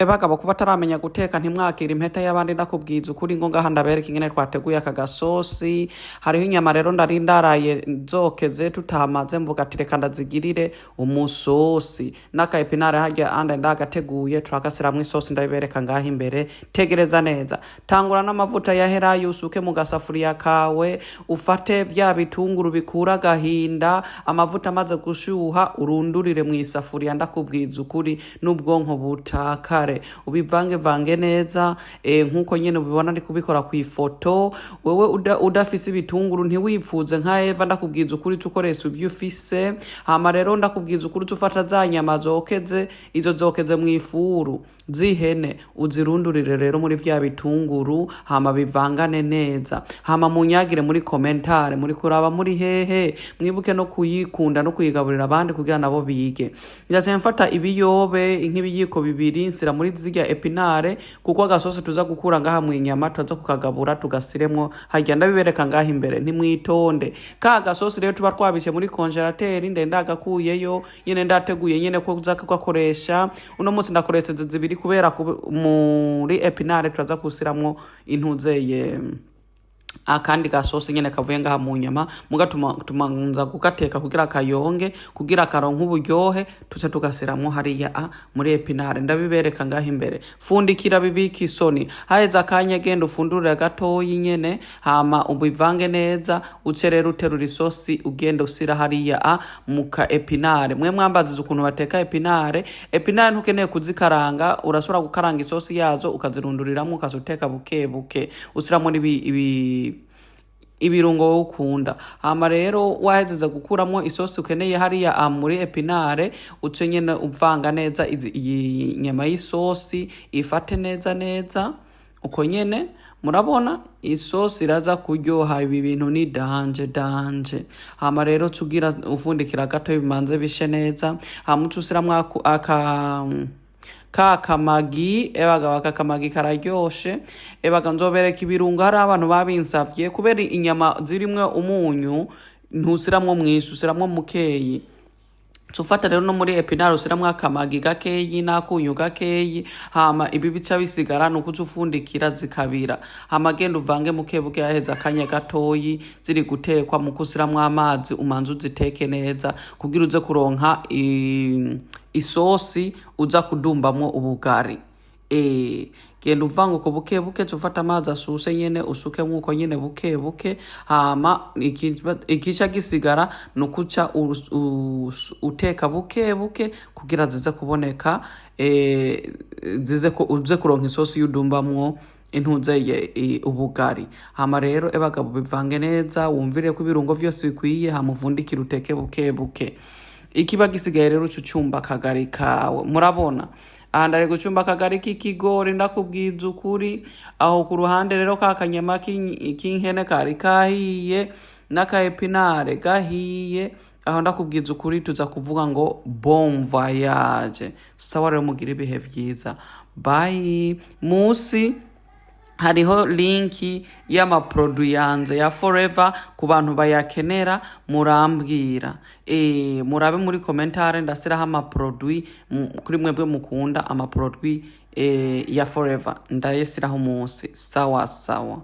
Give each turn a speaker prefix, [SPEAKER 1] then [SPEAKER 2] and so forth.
[SPEAKER 1] Bagabo, kuba ataramenya guteka, ntimwakira impeta y'abandi. Ndakubwiza ukuri ngo ngaha ndabereka ingene twateguye aka gasosi. Hariho inyama rero ndari ndaraye nzokeze tutamaze, mvuga ati reka ndazigirire umusosi n'aka épinards harya anda ndagateguye, turagasiramwo isosi. Ndabibereka ngaha imbere, tegereza neza. Tangura n'amavuta ya herayo, usuke mu gasafuriya kawe, ufate vya bitunguru bikura agahinda. Amavuta amaze gushuha, urundurire mu isafuriya. Ndakubwiza ukuri, n'ubwonko butakare. Ubivangevange neza nk'uko nyene ubibona ndi kubikora ku ifoto. Wewe udafise ibitunguru, ntiwipfuze nka Eva. Ndakubwiza ukuri, uca ukoresha ibyo ufise. Hama rero, ndakubwiza ukuri, uca ufata za nyama zokeze, izo zokeze mu ifuru z'ihene, uzirundurire rero muri vya bitunguru, hama bivangane neza. Hama munyagire muri commentaire muri kuraba muri hehe. Mwibuke no kuyikunda no kuyigaburira abandi kugira nabo bige. Ndaciye mfata ibiyobe nk'ibiyiko 2, nsira muri zirya épinards, kuko agasosi tuza gukura ngaha mu inyama tuza kukagabura tugasiremwo harya. Ndabibereka ngaha imbere, ntimwitonde. Ka gasosi rero tuba twabishe muri congélateur, ndenda agakuyeyo nyene, ndateguye nyene ko uza kugakoresha. Uno munsi ndakoresheje zibiri kubera muri épinards turaza kusiramwo intuzeye akandi gasosi nyene kavuye ngaha mu nyama. Muga tumanza kugateka kugira kayonge, kugira karonke uburyohe, tuce tugasiramwo hariya a muri épinards. Ndabibereka ngaha imbere. Fundikira, bibika isoni. Haheze akanya, genda ufundurire gatoyi nyene, hama ubivange neza. Uce rero uterura isosi, ugenda usira hariya a muka épinards. Mwe mwambaziza ukuntu bateka épinards. Épinards ntukeneye kuzikaranga, urashobora gukaranga isosi yazo ukazirunduriramwo, ukazuteka buke buke, usiramwo n'ibi ibi ibirungo wowe ukunda. Hama rero wahezeza gukuramo isosi ukeneye hariya muri épinards, uce nyene uvanga neza iyi nyama y'isosi ifate neza neza uko nyene. Murabona isosi iraza kuryoha. Ibi bintu ni danger danger. Hama rero tugira ufundikira gato, bimanze bishe neza. Hama uca usiramwo aka ka kamagi. Ebaga, aka kamagi kararyoshe. Ebaga, nzobereka ibirungo, hari abantu babinsavye. Kubera inyama zirimwo umunyu, ntusiramwo mwinshi, usiramwo mukeyi. Tufata rero no muri épinards usiramwo akamagi gakeyi n'akunyu gakeyi. Hama ibi bica bisigara ni ukuca ufundikira zikabira. Hama genda uvange buke buke. Haheze akanya gatoyi ziri gutekwa, mu kusiramwo amazi, umanze uziteke neza kugira uze kuronka isosi uza kudumbamwo ubugari. Genda uvanga uko buke buke, ufata amazi asuse nyene, usukemwo uko nyene buke buke. Hama ikica gisigara ni ukuca uteka buke buke kugira zize kuboneka, zize uze kuronka isosi y'udumbamwo intuzeye ubugari. Hama rero, ebagabo, bivange neza, wumvire ko ibirungo vyose bikwiye. Hama uvundikire, uteke buke buke. Ikiba gisigaye rero, uca ucumba akagari kawe. Murabona aha ndari gucumba akagari k'ikigori. Ndakubwiza ukuri, aho ku ruhande rero ka kanyama k'inkene kari kahiye n'aka épinards gahiye. Aho ndakubwiza ukuri, tuza kuvuga ngo bon voyage. Sawa rero, mugire ibihe vyiza, bye. Musi hariho link y'ama produits yanje ya Forever ku bantu bayakenera, murambwira. Murabe muri commentaire, ndasiraho ama produits kuri mwebwe mukunda ama produits ya Forever, ndayisiraho munsi. Sawa sawa.